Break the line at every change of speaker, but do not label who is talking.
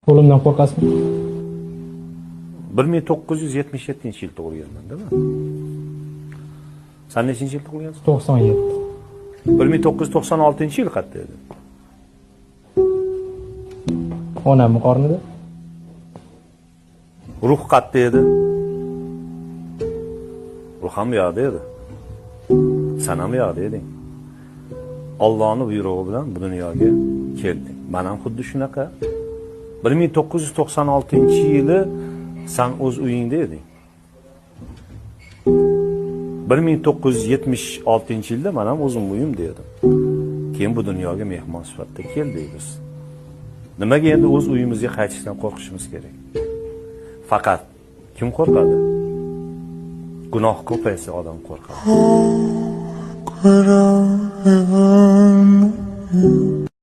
O'limdan qo'rqasizmi?
1977 yil tug'ilganman, değil mi? Sen nechinchi yil tug'ilgansan?
97.
1996 yil qayerda eding?
Onamni qornida.
Ruh qayerda edi? Ruh ham bu yoqda edi. Sen ham bu yoqda eding. Allohning buyrug'i bilan bu dunyoga kelding. Men ham xuddi shunaqa. 1996 yili sen o'z uyingda eding. 1976 yilda men ham o'zim uyimda edim. Keyin bu dunyoga mehmon sifatida keldik biz. Nimaga endi o'z uyimizga qaytishdan qo'rqishimiz kerak? Faqat kim qo'rqadi? Gunoh ko'paysa odam qo'rqadi.
Could I